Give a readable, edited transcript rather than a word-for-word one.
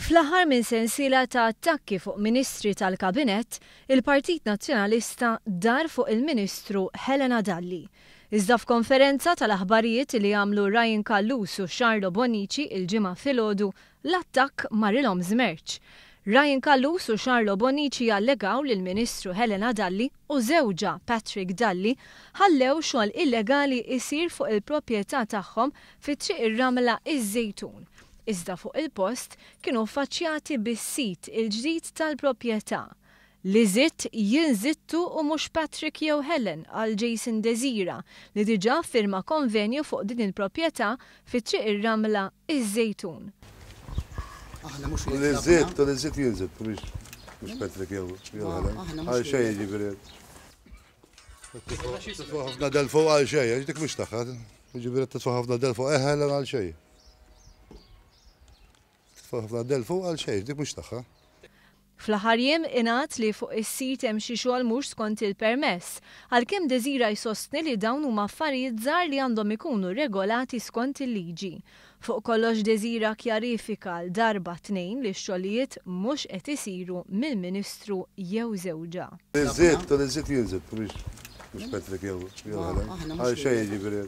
Fl-aħħar minn sensiela ta' attakki fuq ministri tal-Kabinett, il-Partit Nazzjonalista dar fuq il-Ministru Helena Dalli. Iżda f'konferenza tal-aħbarijiet li għamlu Ryan Callus u Charlo Bonnici il-Ġimgħa filgħodu, l-attakk marilhom żmerċ. Ryan Callus u Charlo Bonnici allegaw li l-Ministru Helena Dalli u żewġha Patrick Dalli ħallew xogħol illegali jsir fuq il-proprjetà tagħhom fi Triq ir-Ramla iż-Żejtun. Iżda fuq il-post kienu ffaċċjati bis-sid il-ġdid tal-proprjetà. Li żidt jien żidtu u mhux Patrick jew Helen, qal Jason Desira, li diġà ffirma konvenju fuq din il-proprjetà fi Triq ir-Ramla, iż-Żejtun. Aħna mhux li żidt u li żidt jien żidt mhux mhux Patrick jew jew Helen. Għal xejn jiġifieri. Titfa' ħafna del fuq għal xejn, għax dik mhux tagħha. Jiġifieri titfa' ħafna del fuq Helen għal xejn. Titfa' ħafna del fuq għal xejn, dik mhux tagħha. Fl-aħħar jiem ingħad li fuq is-sit hemm xi xogħol mhux skont il-permess, għalkemm Desira jsostni li dawn huma affarijiet żgħar li għandhom ikunu regolati skont il-liġi. Fuq kollox Desira kjarifika għal darba tnejn li x-xogħlijiet mhux qed isiru mill-Ministru jew żewġha. Li żidt u li żidt jien żidt mhux Patrick jew Helen. Għal xejn jiġifieri.